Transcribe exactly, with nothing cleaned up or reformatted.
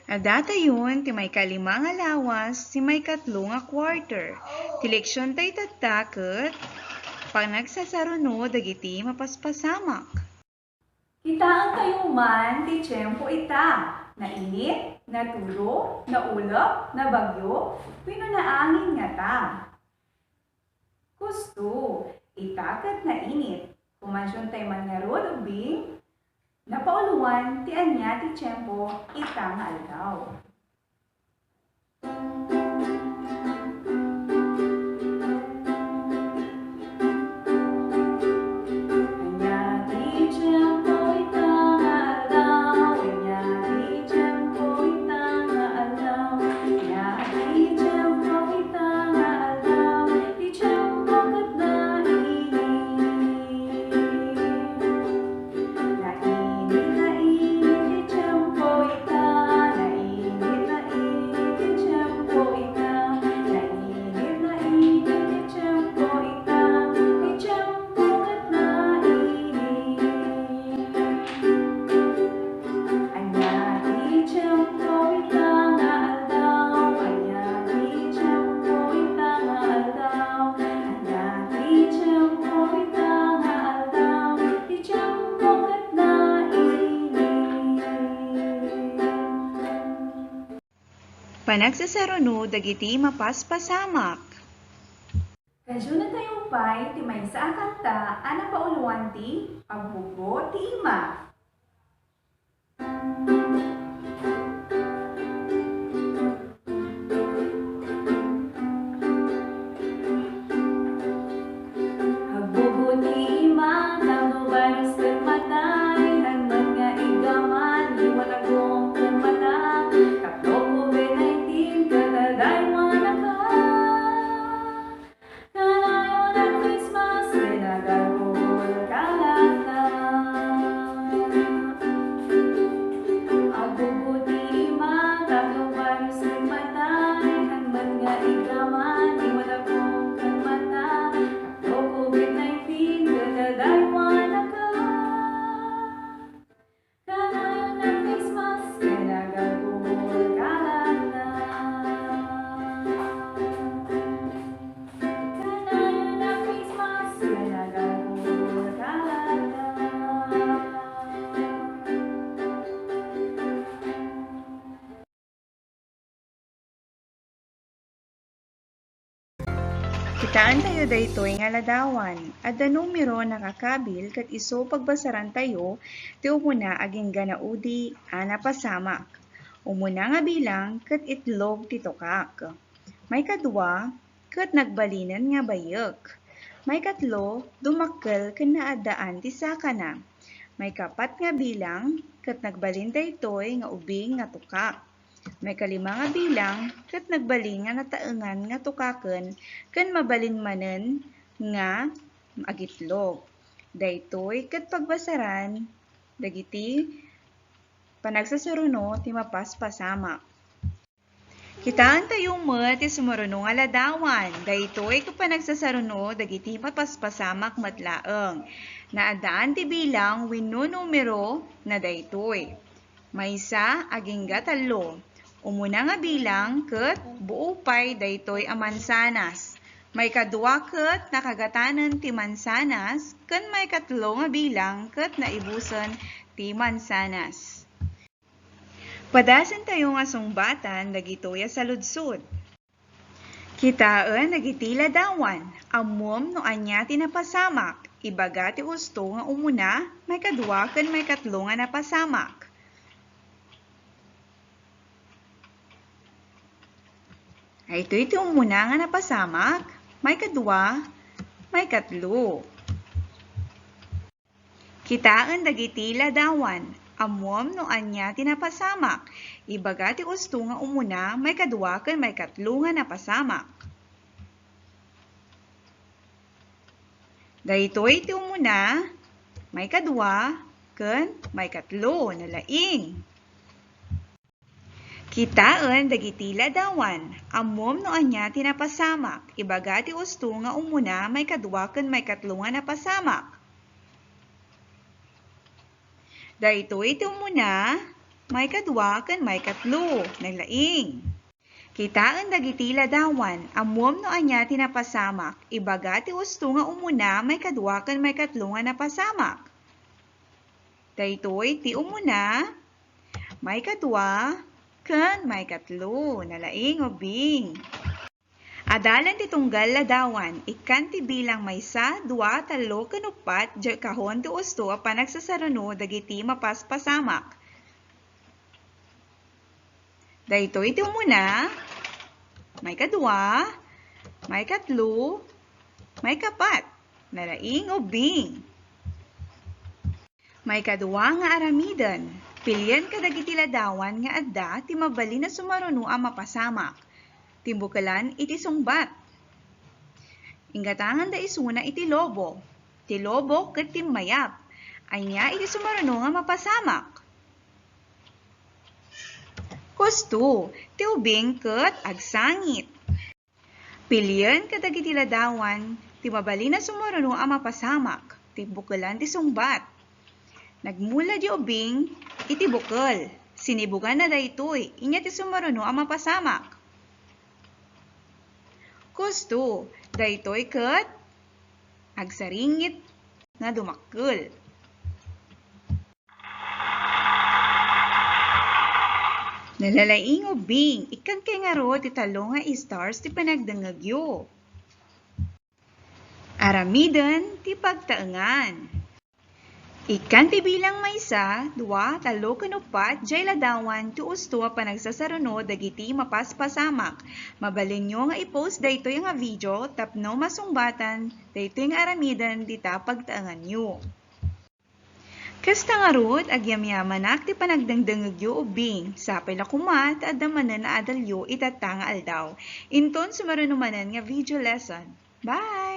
Addatayon ti maikalima nga lawas, ti maikatlo nga quarter. Ti leksiontayo tatta ket panagsasaruno dagiti mapaspasamak. Kitaentayo man ti tiempo ita, nainit, natudo, naulep, nabagyo, wenno naangin ngata. Husto, ita ket nainit. Kumansiontay man ngarud ubing, napauloan ti ania ti tiempo ita nga aldaw. Ania ti tiempo ita nga aldaw? Ania ti tiempo ita nga aldaw? Ania ti tiempo ita nga aldaw? Ti tiempo ket nainit. Nainit, nainit ti tiempo ita, nainit, nainit ti tiempo ita, nainit, nainit ti tiempo ita, ti tiempo ket nainit. Ania ti tiempo ita nga aldaw? Ania ti tiempo ita nga aldaw? Ania ti tiempo ita nga aldaw? Ti tiempo ket nainit. Panagsasaruno dagiti mapaspasamak. Kansionentayo pay ti maysa a kanta a napauloan ti Agbubbo ti Ima. Agbubbo ti ima, tapno virus ken mata, haan met nga iggaman, liwat a gong ken mata, tapno covid nineteen, ket adaywanaka. Kanayon a Christmas ken agalbol kalata. Agbubbo ti ima, tapno virus ket mata, haan met nga iggaman, liwat a gong ken mata, tapno covid nineteen, ket adaywanaka. Kanayon a Christmas ken agalbol kalata. Kanayon a Christmas ken agalbol kalata. Kitaentayo daytoy nga ladawan. Adda numero a nakakabil ket isu pagbasarantayo ti umuna agingga naudi a napasamak. Umuna nga bilang ket itlog ti tukak. Maikadua, ket nagbalinen nga bayek. Maikatlo, dumakkel ken naaddaan ti sakana. Maikapat nga bilang, ket nagbalin daytoy nga ubing nga tukak. Maikalima nga bilang, ket nagbalin nga nataengan nga tukaken ken mabalin manen nga agitlog. Daytoy ket pagbasaran dagiti panagsasaruno ti mapaspasamak. Kitaentayo met ti sumuruno nga ladawan. Daytoy ket panagsasaruno dagiti mapaspasamak met laeng. Naaddaan ti bilang wenno numero na daytoy. Maysa agingga tallo. Umuna nga bilang ket buo pay daytoy a mansanas. Maikadua ket nakagatanen ti mansanas, ken maikatlo nga bilang ket naibusen ti mansanas. Padasentayo nga sungbatan dagitoy a saludsod. Kitaen dagiti ladawan. Ammom no ania ti napasamak? Ibaga ti usto nga umuna, maikadua ken maikatlo nga napasamak. Daytoy ti umuna nga napasamak, maikadua, maikatlo. Kitaen dagiti ladawan. Ammom no ania ti napasamak? Ibaga ti usto nga umuna, maikadua ken maikatlo nga napasamak. Daytoy ti umuna, maikadua, ken maikatlo. Nalaing. Kitaen dagiti ladawan. Ammom no ania ti napasamak? Ibaga ti usto nga umuna, maikadua ken maikatlo nga napasamak. Daytoy ti umuna, maikadua ken maikatlo. Naglaing. Kitaen dagiti ladawan, ammom no ania ti napasamak. Ibaga ti usto nga umuna, maikadua ken maikatlo nga napasamak. Daytoy ti umuna, maikadua, ken maikatlo. Nalaing, Ubing. Adalan ti tunggal ladawan, ikkan ti bilang maysa, dua, tallo, ken uppat, diay kahon ti usto a panagsasaruno dagiti mapaspasamak. Daytoy ti umuna, maikadua, maikatlo, maikapat. Nalaing, Ubing. Maikadua nga aramiden, pilien kadagiti ladawan nga adda ti mabalin a sumaruno a mapasamak. Timbukelan iti sungbat. Inggatanganda isuna iti lobo. Ti lobo ket timmayap. Ania iti sumaruno nga mapasamak? Kusto, ti ubing ket agsangit. Pilien kadagiti ladawan ti mabalin a sumaruno a mapasamak, timbukelan ti sungbat. Nagmula diay ubing iti bukel. Sinibuganna daytoy, ania ti sumaruno a mapasamak? Kusto, daytoy ket agsaringit nga dumakkel. Nalalaing, Ubing, ikkan kay ngarud ti tallo nga stars ti panagdengngegyo. Aramiden ti pagtaengan. Ikkan ti bilang maysa, dua, tallo, ken uppat, diay ladawan ti usto a panagsasaruno dagiti mapaspasamak. Mabalinyo nga i-post daytoy nga video tapno masungbatan daytoy nga aramiden dita pagtaenganyo. Kasta ngarud, agyamyamanak ti panagdengdengngegyo, Ubing. Sapay la koma ta adda manen a adalyo itatta nga aldaw. Inton sumaruno manen nga video lesson. Bye!